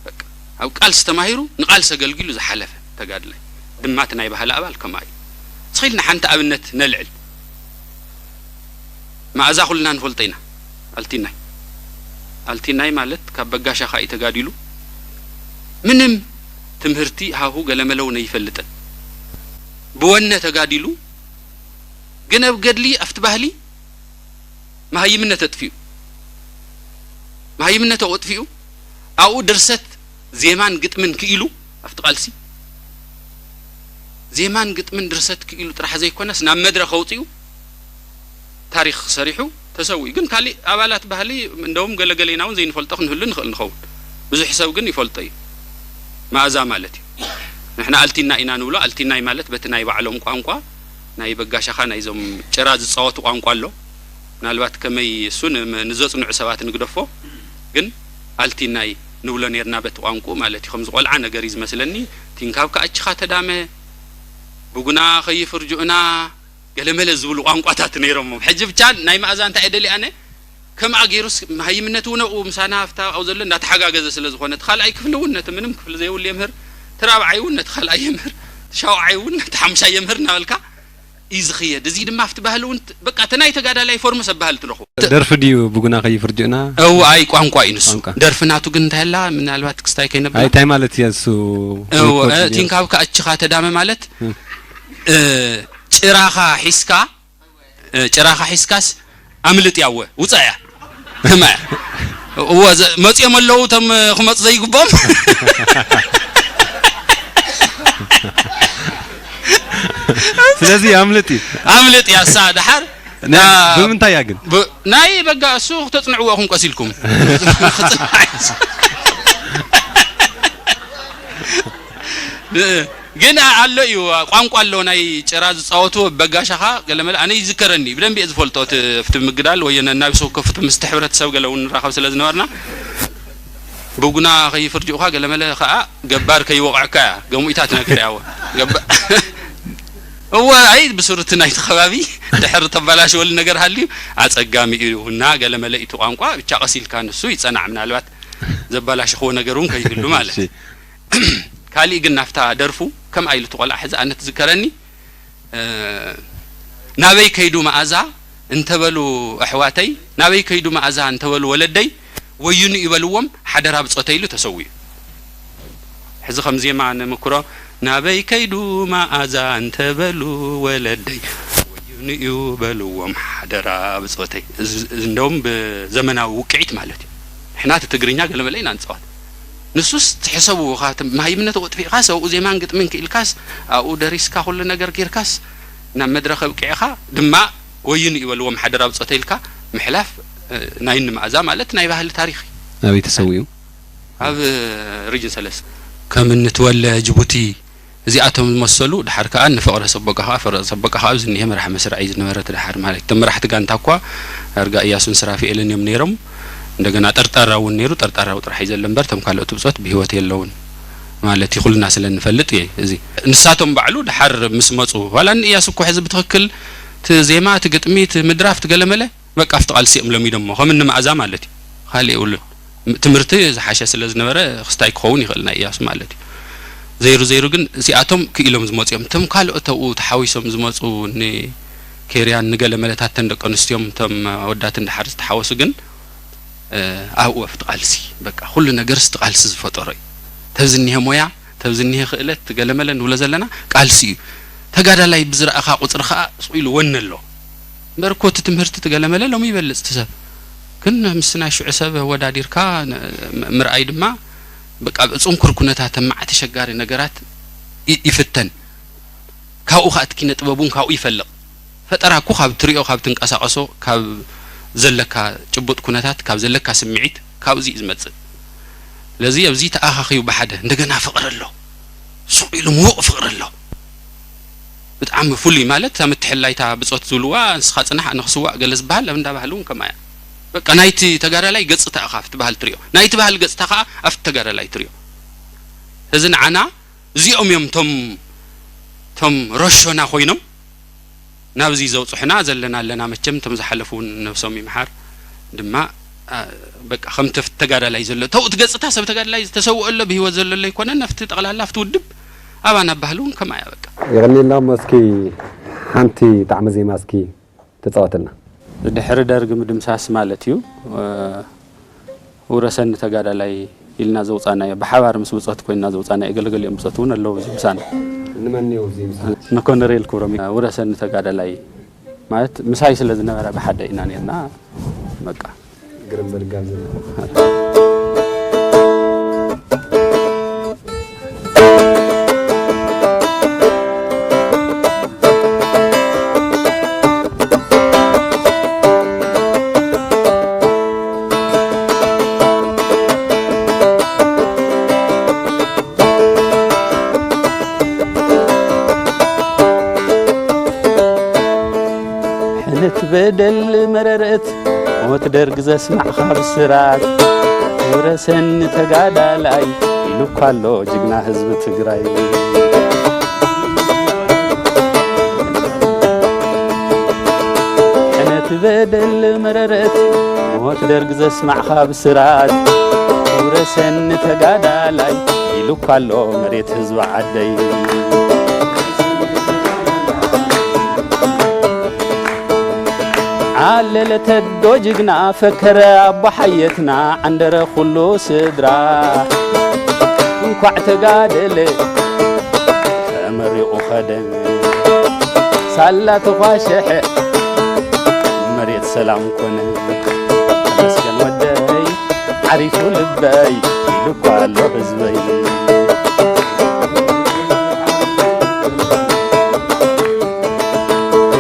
በቃ ኣብ ቃልሲ ተማሂሩ ንቃልሲ ኣገልጊሉ ዝሓለፈ ተጋድላይ ድማ እቲ ናይ ባህሊ ኣባል ከምኣ እዩ። እስኺ ኢልና ሓንቲ ኣብነት ነልዕል። መኣዛ ኩልና ንፈልጦ ኢና። ኣልቲናይ፣ ኣልቲናይ ማለት ካብ በጋሻ ካኢ ተጋዲሉ ምንም ትምህርቲ ሃሁ ገለመለ እውን ኣይፈልጥን። ብወነ ተጋዲሉ ግን ኣብ ገድሊ ኣብቲ ባህሊ መሃይምነት ኣጥፊኡ፣ መሃይምነት ኣጥፊኡ ኣብኡ ድርሰት ዜማን ግጥምን ክኢሉ ኣብቲ ቃልሲ ዜማን ግጥምን ድርሰት ክኢሉ ጥራሕ ዘይኮነስ ናብ መድረኽ ኣውፂኡ ታሪኽ ሰሪሑ ተሰዊኡ። ግን ካሊእ ኣባላት ባህሊ እንደውም ገለገሌና እውን ዘይንፈልጦ ክንህሉ ንኽእል ንኸውን። ብዙሕ ሰብ ግን ይፈልጦ እዩ። መኣዛ ማለት እዩ። ንሕና ኣልቲና ኢና ንብሎ። ኣልቲናይ ማለት በቲ ናይ ባዕሎም ቋንቋ ናይ በጋሻኻ ናይዞም ጭራ ዝፃወቱ ቋንቋ ኣሎ። ምናልባት ከመይ እሱ ን-፣ ንዘጽንዑ ሰባት ንግደፎ፣ ግን ኣልቲናይ ንብሎ ኔርና በቲ ቋንቋ ማለት እዩ። ከምዚ ቆልዓ ነገር እዩ ዝመስለኒ። ቲንካብ ከኣችኻ ተዳመ፣ ብጉና ኸይፍርጅኡና፣ ገለመለ ዝብሉ ቋንቋታት ነይሮሞም። ሕጂ ብቻ ናይ መኣዛ እንታይ እየ ደልየ ኣነ፣ ከምኣ ገይሩስ መሃይምነት እውን ኣብኡ ምሳና ኣብታ ኣብኡ ዘሎ እንዳተሓጋገዘ ስለ ዝኾነ፣ እቲ ካልኣይ ክፍሊ እውን ነቲ ምንም ክፍሊ ዘይብሉ የምህር፣ እቲ ራብዓይ እውን ነቲ ካልኣይ የምህር፣ እቲ ሻውዓይ እውን ነቲ ሓምሻይ የምህር እናበልካ እዩ ዝኽየድ። እዚ ድማ ኣብቲ ባህሊ እውን ት-፣ በቃ እቲ ናይ ተጋዳላይ ፎርምስ ኣብ ባህሊ ትረኽቦ። ደርፊ ድዩ ብጉና ከይፍርጅእና? እወ፣ ኣይ ቋንቋ እዩ ንሱ። ቋንቋ። ደርፊ ናቱ ግን እንታይ ኣላ? ምናልባት ክስታይ ከይነብላ። ኣይ፣ እንታይ ማለት እያ እሱ? እወ፣ ሪኮርድ እ፣ ድዩ? ቲንካብ ከኣችኻ ተዳመ ማለት፣ እም። እ፣ ጭራኻ ሒዝካ፣ እ፣ ጭራኻ ሒዝካስ ኣምልጥ ያወ፣ ውጻእ እያ። እማ እያ። እወ፣ ዘ-፣ መጺኦም ኣለዉ እቶም ክመጹ ዘይግብኦም። ስለዚ ኣምልጥ እዩ። ኣምልጥ እያ እሳ ደሓር። ናይ፣ ና-፣ ብምንታይ እያ ግን? ብ-፣ ናይ በጋ እሱ ክተጽንዕዎ ኢኹም ቀሲልኩም። ግን ኣሎ እዩ፣ ቋንቋ ኣሎ ናይ ጭራ ዝጻወቱ በጋሻኻ ገለመለ። ኣነ ይዝከረኒ፣ ብደንቢ እየ ዝፈልጦ። እቲ፣ ኣብቲ ምግዳል ወይ ነናብስ ወከፍ እቲ ምስቲ ሕብረተሰብ ገለ እውን ንራኸብ ስለ ዝነበርና፣ ብጉና ከይፍርጅኡኻ ገለመለ ኸኣ ገባር ከይወቕዐካ እያ ገምኢታ ትነግር እያ። ገባ-፣ እወ፣ ኣይ ብሱር እቲ ናይቲ ከባቢ ድሕር ተባላሽወሉ ነገር ሃልዩ ኣጸጋሚ እዩ እና ገለመለ እቲ ቋንቋ ብቻ ቀስ ኢልካ ንሱ ይጸናዕ፣ ምናልባት ዘባላሽኽዎ ነገር እውን ከይህሉ ማለት። እሺ። ካሊእ ግን ናብታ ደርፉ ከምኣ ኢሉ እቲ ቆልዓ ሕዚ ኣነ ትዝከረኒ፣ እ፣ ናበይ ከይዱ መኣዛ እንተበሉ ኣሕዋተይ፣ ናበይ ከይዱ መኣዛ እንተበሉ ወለደይ፣ ወዩኒ ይበልዎም፣ ሓደራ ብጾተይ ኢሉ ተሰዊኡ። ሕዚ ከም ዜማ ንምክሮ፣ ናበይ ከይዱ መኣዛ እንተበሉ ወለደይ፣ ወዩን እዩ በልዎም ሓደራ ብጾተይ። እዚ፣ እዚ እንደውም ብዘመናዊ ውቅዒት ማለት እዩ። ንሕና እቲ ትግርኛ ገለመለ ኢና ንጻወት። ንሱስ ትሕሰቡ፣ ካብቲ መሃይምነት ወጥፊእካስ፣ ኣብኡ ዜማን ግጥምን ክኢልካስ፣ ኣብኡ ደሪስካ ኩሉ ነገር ጌርካስ፣ ናብ መድረኽ ኣብቂዕካ ድማ፣ ወዩን እዩ በልዎም ሓደራ ብጾተይ ኢልካ ምሕላፍ፣ እ፣ ናይ እኒ መኣዛ ማለት ናይ ባህሊ ታሪኽ እዩ። ኣበይ ተሰዊኡ? ኣብ ሪጅን ሰለስተ። ከም እንትወለ ጅቡቲ፣ እዚኣቶም ዝመሰሉ፣ ድሓር ከኣ ንፍቕረ ሰቦቃ ከኣ፣ ፍቕረ ሰቦቃ ከኣ ኣብዚ እኒሀ መራሒ መስርዕ እዩ ዝነበረ፣ እቲ ድሓር ማለት እዩ። እቶም መራሕቲ ጋንታ እኳ ዳርጋ እያሱን ስራፊኤልን እዮም ነይሮም። እንደገና ጠርጣራ እውን ነይሩ፣ ጠርጣራው ጥራሕ እዩ ዘሎ እምበር፣ እቶም ካልኦት ብጾት ብህይወት የለውን ማለት እዩ። ኩልና ስለ እንፈልጥ እየ እዚ። ንሳቶም ባዕሉ ድሓር ምስ መጹ፣ ዋላ ንእያሱ እኮ ሕዚ ብትኽክል እቲ ዜማ፣ እቲ ግጥሚ፣ እቲ ምድራፍ፣ እቲ ገለመለ፣ በቃ ኣብቲ ቃልሲ እዮም ለሚዶሞ፣ ከም እኒ መኣዛ ማለት እዩ። ካልእ የብሉን። ም-፣ ትምህርቲ ዝሓሸ ስለ ዝነበረ ክስታይ ክኸውን ይኽእል ናይ እያሱ ማለት እዩ። ዘይሩ ዘይሩ ግን እዚኣቶም ክኢሎም ዝመጹ እዮም። እቶም ካልኦት ኣብኡ ተሓዊሶም ዝመጹ፣ ንኬርያን ንገለ መለታተን ደቂ ኣንስትዮን እቶም ኣወዳትን ድሓር ዝተሓወሱ ግን፣ እ፣ ኣብኡ ኣብቲ ቃልሲ፣ በቃ ኩሉ ነገርስ እቲ ቃልሲ ዝፈጠሮ እዩ። ተብዚ እኒሀ ሞያ፣ ተብዚ እኒሀ ክእለት፣ ገለመለ ንብሎ ዘለና ቃልሲ እዩ። ተጋዳላይ ብዝረኣኻ ቁጽሪ ኸኣ ስቕ ኢሉ ወነ ኣሎ። እምበር እኮ እቲ ትምህርቲ፣ እቲ ገለመለ ሎሚ ይበልጽ እቲ ሰብ። ግን ምስ ናይ ሽዑ ሰብ ኣወዳዲርካ ን-፣ ም-፣ ምርኣይ ድማ፣ በቃ፣ ኣብ ጽንኩር ኩነታት፣ ኣብ መዓት ኣሸጋሪ ነገራት ይ-፣ ይፍተን። ካብኡ ኸኣ እቲ ኪነ ጥበብ እውን ካብኡ ይፈልቕ። ፈጠራ እኮ ካብ ትሪኦ፣ ካብ ትንቀሳቐሶ፣ ካብ ዘለካ ጭቡጥ ኩነታት፣ ካብ ዘለካ ስምዒት፣ ካብዚ እዩ ዝመጽእ። ስለዚ ኣብዚ ተኣኻኽዩ ብሓደ፣ እንደገና ፍቕሪ ኣሎ። ሱቕ ኢሉ ምዉቕ ፍቕሪ ኣሎ። ብጣዕሚ ፍሉይ ማለት፣ እታ ምትሕልላይታ ብጾት ዝብልዋ፣ ንስኻ ጽናሕ፣ ኣነ ክስዋእ፣ ገለ ዝበሃል፣ ኣብ እንዳ ባህሊ እውን ከምኣ እያ። በቃ፣ ናይቲ ተጋዳላይ ገጽታ ኢኻ ኣብቲ ባህሊ ትሪኦ። ናይቲ ባህሊ ገጽታ ኸኣ ኣብቲ ተጋዳላይ ትሪኦ። እዚ ንዓና እዚኦም እዮም ቶም፣ ቶም ረሾና ኮይኖም ናብዚ ዘውጽሑና ዘለና ኣለና። መቸም እቶም ዝሓለፉ እውን ነብሶም ይምሓር ድማ፣ ኣ፣ በቃ ከም ተፍ-፣ ተጋዳላይ ዘሎ፣ ተው-፣ እቲ ገጽታ ሰብ ተጋዳላይ ዝተሰውኦ ኣሎ፣ ብህይወት ዘሎ ኣሎ ኣይኮነን። ኣብቲ ጠቕላላ ኣብቲ ውድብ ኣባና ባህሊ እውን ከምኣ እያ በቃ። የቐንየልና እሞ እስኪ ሓንቲ ጣዕመ ዜማ እስኪ ተጻወተልና። ድሕሪ ደርግ ምድምሳስ ማለት እዩ። እ፣ ውረሰኒ ተጋዳላይ ኢልና ዘውጻእናዮ፣ ብሓባር ምስ ብጾት ኮይንና ዘውጻእናዮ፣ ገለገሊኦም ብጾት እውን ኣለዉ ኣብዚ ምሳና። ንመን እዮም ኣብዚ ምሳና? ንኮነሬል ክብሮም። ውረሰኒ ተጋዳላይ ማለት ምሳይ ስለ ዝነበረ ብሓደ ኢና ነርና። በቃ። ግርም በል ጋብዘና። ሕነት በደል መረረት ሞት ደርግ ዘስማዕኻ ብስራት፣ ውረሰኒ ተጋዳላይ ኢሉ እኳ ኣሎ ጅግና ህዝቢ ትግራይ። ሕነት በደል መረረት ሞት ደርግ ዘስማዕኻ ብስራት፣ ውረሰኒ ተጋዳላይ ኢሉ እኳ ኣሎ መሬት ህዝቢ ዓደይ። ዓለለ ተዶ ጅግና ፈከረ ኣቦ ሓየትና ዓንደረ ኩሉ ስድራ። እንኳዕ ተጋደለ ተመሪቑ ኸደ ሳላ ተኳሸሐ መሬት ሰላም ኮነ። ተመስገን ወደይ ዓሪፉ ልበይ ኢሉ እኳ ኣሎ ህዝበይ።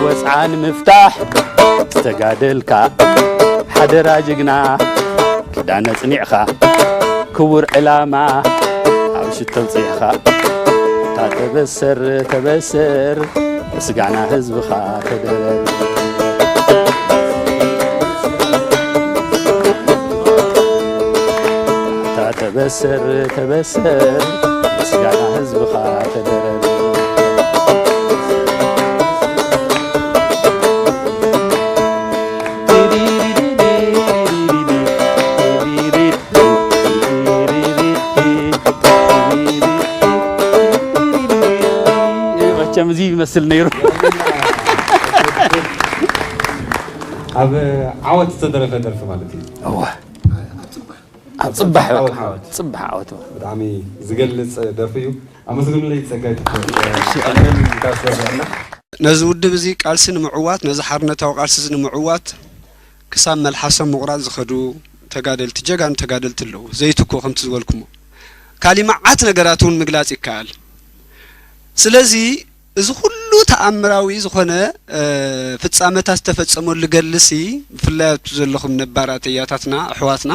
ወፅዓ ንምፍታሕ ዝተጋደልካ ሓደራ ጅግና ክዳን ኣጽኒዕኻ ክቡር ዕላማ ኣብ ሽቶ ኣብጺሕኻ እታ ተበሰር ተበሰር ምስጋና ህዝብኻ ተደረር። እታ ተበሰር ተበሰር ምስጋና ህዝብኻ ተደረር። መቸም እዚ ይመስል ነይሩ። ኣብ ዓወት ዝተደረፈ ደርፊ ማለት እዩ። እወ። ኣብ ጽባሕ በቃ። ዓወት፣ ዓወት። ጽባሕ ዓወት። ብጣዕሚ ዝገልጽ ደርፊ እዩ። ኣመስግኑለይ ጸጋይ። ነዚ ውድብ እዚ ቃልሲ ንምዕዋት፣ ነዚ ሓርነታዊ ቃልሲ እዚ ንምዕዋት ክሳብ መልሓሶም ምቑራጽ ዝኸዱ ተጋደልቲ፣ ጀጋኑ ተጋደልቲ ኣለዉ ዘይትኩ። ከምቲ ዝበልኩሞ ካሊ መዓት ነገራት እውን ምግላጽ ይከኣል። ስለዚ እዚ ኩሉ ተኣምራዊ ዝኾነ ፍጻመታት ዝተፈጸመሉ ገድልሲ፣ ብፍላይ ኣብቲ ዘለኹም ነባራት እያታትና ኣሕዋትና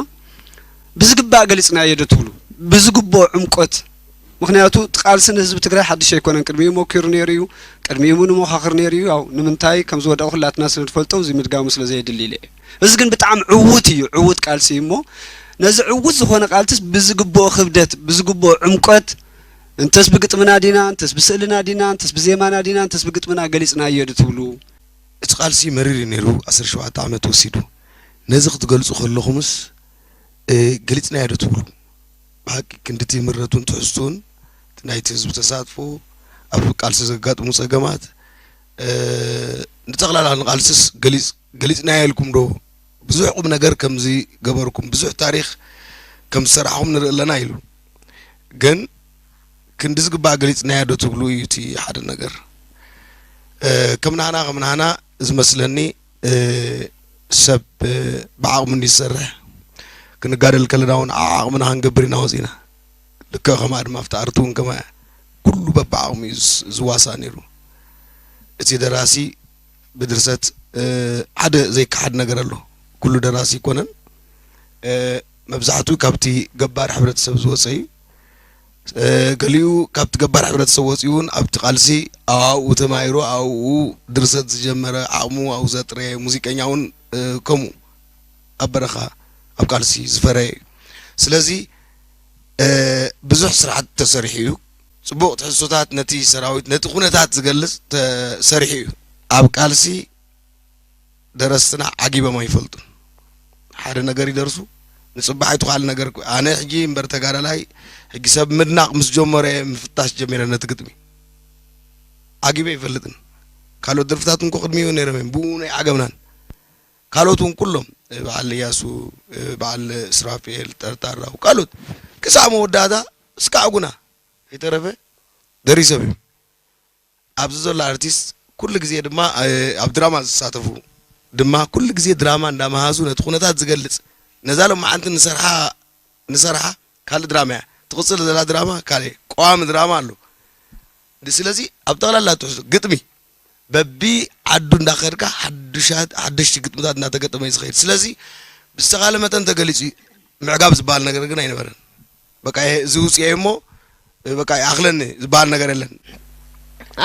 ብዝግባእ ገሊጽናዮ ዶ ትብሉ? ብዝግብኦ ዕምቆት። ምኽንያቱ እቲ ቃልሲ ንህዝቢ ትግራይ ሓድሽ ኣይኮነን። ቅድሚኡ መኪሩ ነይሩ እዩ። ቅድሚኡ እውን መኻኽር ነይሩ እዩ። ያው ንምንታይ ከም ዝወደቐ ኩላትና ስለ ንፈልጦ እዚ ምድጋሙ ስለ ዘየድሊ ኢለ እየ። እዚ ግን ብጣዕሚ ዕዉት እዩ፣ ዕዉት ቃልሲ እዩ እሞ ነዚ ዕዉት ዝኾነ ቃልስስ ብዝግብኦ ክብደት፣ ብዝግብኦ ዕምቆት፣ እንተስ ብግጥምና ዲና፣ እንተስ ብስእልና ዲና፣ እንተስ ብዜማና ዲና፣ እንተስ ብግጥምና ገሊጽናዮ ዶ ትብሉ? እቲ ቃልሲ መሪር እዩ ነይሩ፣ ዓሰርተ ሸውዓተ ዓመት ወሲዱ። ነዚ ክትገልጹ ከለኹምስ ገሊጽናዮ ዶ ትብሉ? ብሓቂ ክንድቲ ምረቱን ትሕዝቱን እቲ ናይቲ ህዝቢ ተሳትፎ ኣብ ቃልሲ ዘጋጥሙ ጸገማት ንጠቕላላ ንቃልስስ ገሊጽ ገሊጽናዮ ኢልኩም ዶ ብዙሕ ቁም ነገር ከም ዝገበርኩም ብዙሕ ታሪኽ ከም ዝሰራሕኹም ንርኢ ኣለና ኢሉ ግን ክንዲ ዝግባእ ገሊጽናዮ ዶ ትብሉ እዩ እቲ ሓደ ነገር። ከም ናህና ከም ናህና ዝመስለኒ ሰብ ብዓቕሙ እንድዩ ዝሰርሕ። ክንጋደል ከለና እውን ዓቕምና ክንገብር ኢና ወፂና። ልክዕ ከምኣ ድማ ኣብቲ ኣርቲ እውን ከምኣ እያ። ኩሉ በብዓቕሙ እዩ ዝዋሳእ ነይሩ። እቲ ደራሲ ብድርሰት ሓደ ዘይከሓድ ነገር ኣሎ። ኩሉ ደራሲ ኣይኮነን። መብዛሕትኡ ካብቲ ገባር ሕብረተሰብ ዝወፀ እዩ። ገሊኡ ካብቲ ገባር ሕብረተሰብ ወፂኡ እውን ኣብቲ ቃልሲ ኣብኡ ተማሂሩ ኣብኡ ድርሰት ዝጀመረ ዓቕሙ ኣብኡ ዘጥረየ ሙዚቀኛ እውን ከምኡ ኣብ በረኻ ኣብ ቃልሲ ዝፈረየ እዩ። ስለዚ ብዙሕ ስራሕቲ ተሰሪሑ እዩ። ፅቡቕ ትሕዝቶታት ነቲ ሰራዊት ነቲ ኩነታት ዝገልፅ ተሰሪሑ እዩ። ኣብ ቃልሲ ደረስትና ዓጊቦም ኣይፈልጡን። ሓደ ነገር ይደርሱ ንፅባሕ ኣይትኳል ነገር ኣነ ሕጂ እምበር ተጋዳላይ ሕጂ ሰብ ምድናቕ ምስ ጀመረ ምፍታሽ ጀሚረ ነቲ ግጥሚ ዓጊበ ኣይፈልጥን። ካልኦት ደርፍታት እንኮ ቅድሚኡ ነይሮም እዮም ብኡ ናይ ዓገብናን ካልኦት እውን ኩሎም በዓል እያሱ በዓል ስራፌል ጠርጣራው ካልኦት ክሳዕ መወዳእታ እስካዕ ጉና ከይተረፈ ደሪሶም እዮም። ኣብዚ ዘሎ ኣርቲስት ኩሉ ግዜ ድማ ኣብ ድራማ ዝሳተፉ ድማ ኩሉ ግዜ ድራማ እንዳመሃዙ ነቲ ኩነታት ዝገልፅ ነዛ ሎማዓንቲ ንሰርሓ ንሰርሓ ካልእ ድራማ እያ ትቕፅል ዘላ ድራማ ካልእ ቀዋሚ ድራማ ኣሎ። ስለዚ ኣብ ጠቕላላ ትሕዝቶ ግጥሚ በቢ ዓዱ እንዳኸድካ ሓዱሻት ሓደሽቲ ግጥምታት እንዳተገጠመ እዩ ዝኸይድ። ስለዚ ብዝተኻለ መጠን ተገሊፁ እዩ። ምዕጋብ ዝበሃል ነገር ግን ኣይነበረን። በቃ እዚ ውፅኤ እሞ በቃ ይኣኽለኒ ዝበሃል ነገር የለን።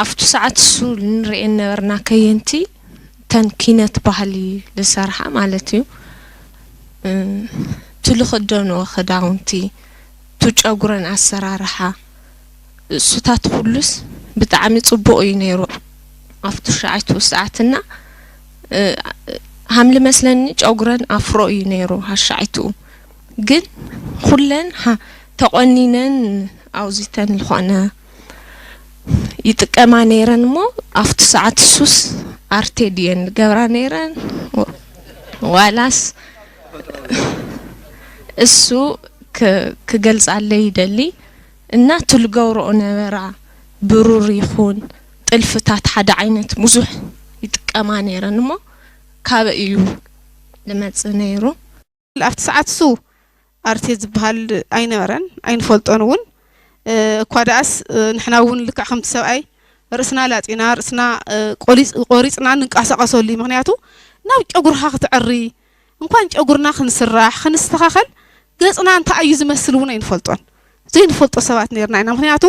ኣብቱ ሰዓት እሱ ንርእየን ነበርና ከየንቲ ተን ኪነት ባህሊ ዝሰርሓ ማለት እዩ። እቲ ልኽደንኦ ክዳውንቲ፣ እቲ ጨጉረን ኣሰራርሓ፣ እሱታት ኩሉስ ብጣዕሚ ፅቡቕ እዩ ነይሩ። ኣብቱ ሻዓይቱ ሰዓትና ሃምሊ መስለኒ ጨጉረን ኣፍሮ እዩ ነይሩ ሃሻዓይትኡ። ግን ኩለን ተቖኒነን ኣውዚተን ዝኾነ ይጥቀማ ነይረን እሞ ኣብቲ ሰዓት እሱስ ኣርቴ ድየን ዝገብራ ነይረን ዋላስ እሱ ክገልፃለይ ይደሊ እና ትልገብረኦ ነበራ ብሩር ይኹን ጥልፍታት ሓደ ዓይነት ብዙሕ ይጥቀማ ነይረን እሞ ካበይ እዩ ዝመፅእ ነይሩ? ኣብቲ ሰዓት እሱ ኣርቴ ዝበሃል ኣይነበረን ኣይንፈልጦን እውን እኳ ደኣስ ንሕና እውን ልክዕ ከምቲ ሰብኣይ ርእስና ላፂና ርእስና ቆሪፅና ንንቀሳቀሰሉ እዩ። ምክንያቱ ናብ ጨጉርካ ክትዕሪ እንኳን ጨጉርና ክንስራሕ ክንስተካከል ገፅና እንታይ እዩ ዝመስል እውን ኣይንፈልጦን። ዘይንፈልጦ ሰባት ነርና ኢና። ምክንያቱ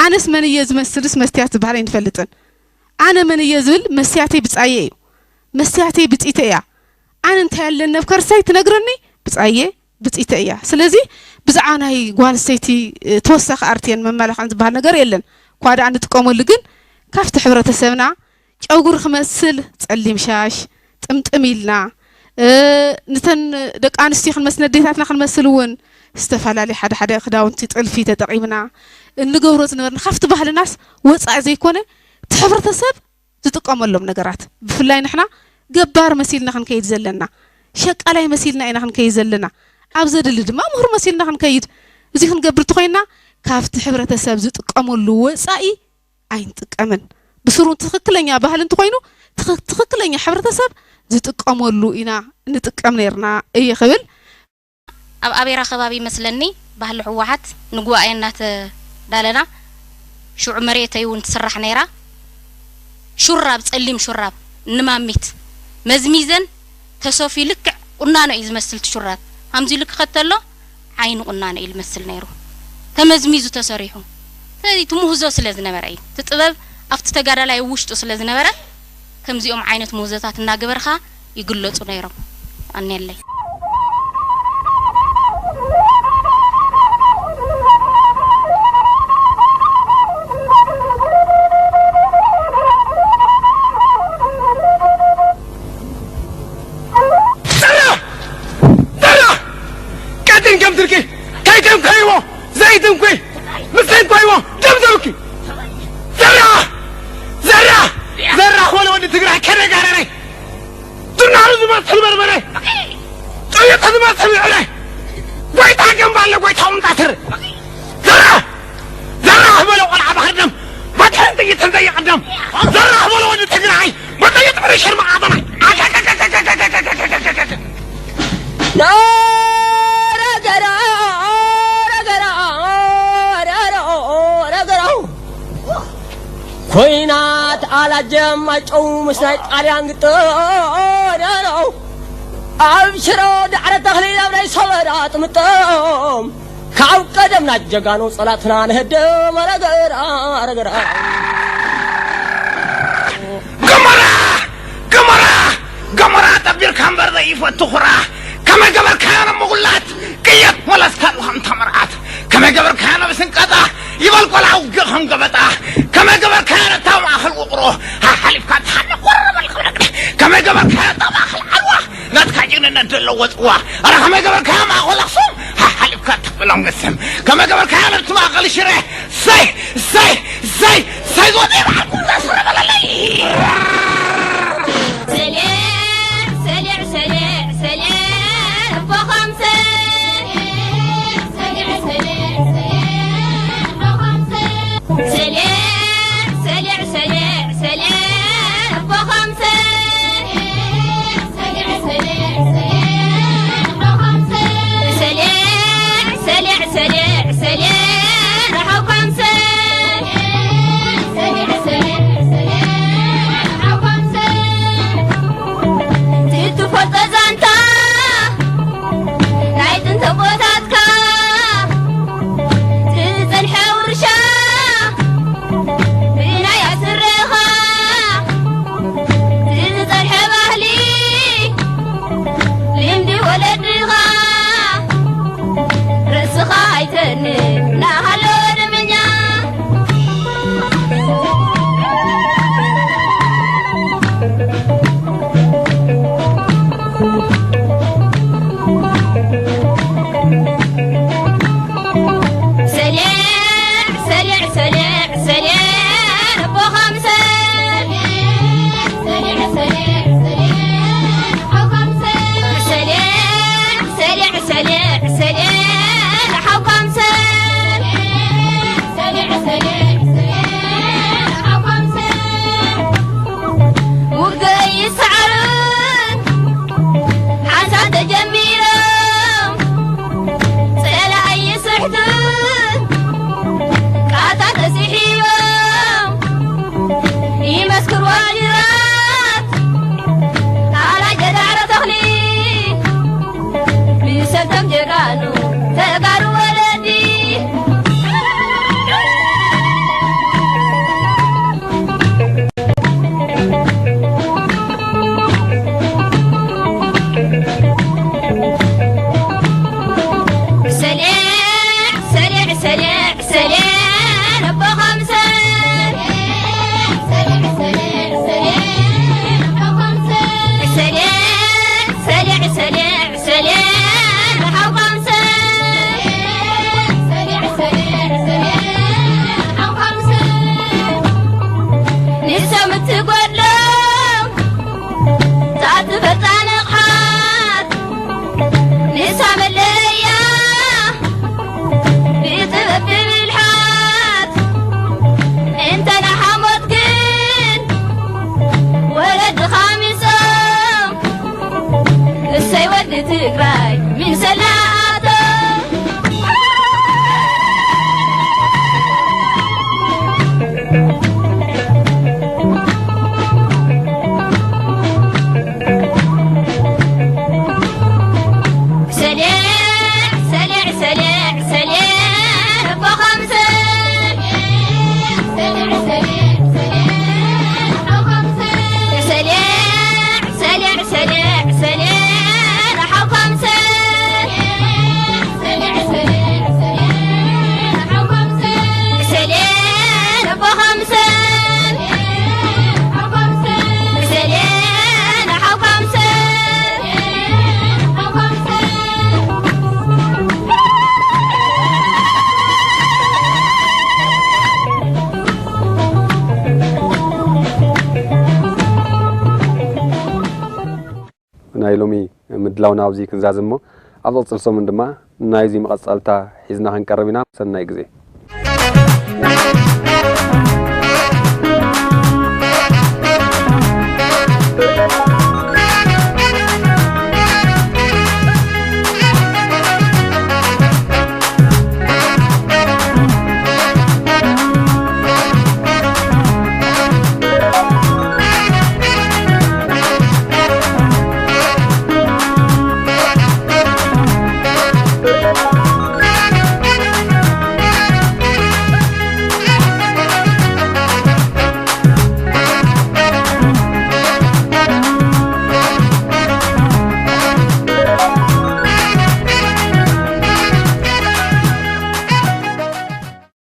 ኣነስ መን እየ ዝመስልስ መስትያት ዝበሃል ኣይንፈልጥን። ኣነ መን እየ ዝብል መስትያተይ ብፃየ እዩ። መስትያተይ ብፅይተ እያ። ኣነ እንታይ ኣለኒ ኣብ ከርሰይ ትነግረኒ ብፃየ ብፅይተ እያ። ስለዚ ብዛዕባ ናይ ጓል ኣንስተይቲ ተወሳኺ ኣርትየን መመላኽዕን ዝበሃል ነገር የለን። እኳ ደኣ ንጥቀመሉ ግን ካብቲ ሕብረተሰብና ጨጉሪ ክመስል ጸሊም ሻሽ ጥምጥም ኢልና ንተን ደቂ ኣንስትዮ ክንመስል ነዴታትና ክንመስል እውን ዝተፈላለየ ሓደ ሓደ ክዳውንቲ ጥልፊ ተጠቒምና እንገብሮ ዝነበርና ካብቲ ባህልናስ ወፃኢ ዘይኮነ እቲ ሕብረተሰብ ዝጥቀመሎም ነገራት ብፍላይ ንሕና ገባር መሲልና ክንከይድ ዘለና ሸቃላይ መሲልና ኢና ክንከይድ ዘለና ኣብ ዘድሊ ድማ ምሁር መሲልና ክንከይድ እዚ ክንገብር ተኾይንና ካብቲ ሕብረተሰብ ዝጥቀመሉ ወፃኢ ኣይንጥቀምን። ብስሩ ትኽክለኛ ባህሊ እንተኾይኑ ትኽ- ትኽክለኛ ሕብረተሰብ ዝጥቀመሉ ኢና ንጥቀም ነርና እየ ክብል። ኣብ ኣቤራ ከባቢ መስለኒ ባህሊ ህወሓት ንጉባኤ እናተዳለና ሽዑ መሬተይ እውን ትስራሕ ነይራ። ሹራብ ጸሊም ሹራብ ንማሚት መዝሚዘን ተሰፍዩ ልክዕ ቁናኖ እዩ ዝመስል እቲ ሹራብ። ከምዚ ኢሉ ክኸተሎ ዓይኒ ቁናኖ እዩ ዝመስል ነይሩ። ተመዝሚዙ ተሰሪሑ። ስለዚ እቲ ምህዞ ስለ ዝነበረ እዩ። እቲ ጥበብ ኣብቲ ተጋዳላይ ውሽጡ ስለ ዝነበረ ከምዚኦም ዓይነት ምህዞታት እናገበርካ ይግለጹ ነይሮም። ኣኔለይ። ዘራ! ዘራ! ቀጢን ከም ትልቂ፣ ከይተንኮይዎ፣ ዘይትንኮይ፣ ምስ ተንኮይዎ፣ ደብደብኪ። ዘራ! ዘራ! ዘራ፣ ወለ ወዲ ትግራይ ከነጋረረይ። ቱናሉ ዝመስል በርበረ፣ ጥይት ዝመስል ልዕለ፣ ጎይታ ገንባለ፣ ጎይታ ቁምጣትር። ዘራ! ዘራህ በሎ ቆልዓ ባህር ደም፣ በትርን ጥይትን ዘይቕደም። ዘራህ በሎ ወዲ ትግራይ፣ በጥይት ብርሽር መቓብር። ኮይናት ኣላጀም ኣጨው ምስ ናይ ጣልያን ግጥም ኣብ ሽሮ ዳዕረ ተኽሊ ኣብ ናይ ሰበዳ ጥምጥም ካብ ቀደምና ጀጋኑ ጸላእትና ንህድም ኣረገራ ኣረገራ ገሞራ ገሞራ ገሞራ ጠቢርካ እምበር ዘይፈቱ ኹራ ከመይ ገበርካዮ ንምጉላት ቅየት መለስካ ኣለኹም ተመርዓት ከመይ ገበርካዮ ነብስን ቀጣ ይበል ቆልዓ ውግእ ከም ገበጣ ከመይ ገበርካዮ ነታ ማእኸል ውቕሮ ሓሓሊፍካ ተሓነ ቆረረ በል ክብለግደ ከመይ ገበርካዮ ነታ ማእኸል ዓልዋ ናትካ ጅግንነት ዘለዎ ጽዋ ኣረ ከመይ ገበርካዮ ማእኸል ኣኽሱም ሓሓሊፍካ ተብሎም ገስም ከመይ ገበርካዮ ነቲ ማእኸል ሽረ ሰይ ሰይ ሰይ ሰይ ዝወፀ በዓልኩም ዘስረ በለለይ ትግራይ ምን ሰላቶ ሰሌዕ ሰሌዕ ሰሌዕ ሰሌዕ ኣቦኻም ሰሌዕ ሰሌዕ ሰሌዕ ሰሌዕ ኣቦኻም ሰሌዕ ሰሌዕ ሰሌዕ ሰሌዕ ሰሌዕ ሓውኻም ሰሌዕ ሰሌዕ ሰሌዕ ሰሌዕ ሓውኻም ሰሌዕ ሰሌዕ ኣቦኻም ሰሌዕ ሓውኻም ሰሌዕ ሰሌዕ ሓውኻም ሰሌዕ ሓውኻም ሰሌዕ ናይ ሎሚ ምድላውና ኣብዚ ክንዛዝም እሞ፣ ኣብ ዝቕጽል ሰሙን ድማ ናይዚ መቐጸልታ ሒዝና ክንቀርብ ኢና። ሰናይ ግዜ።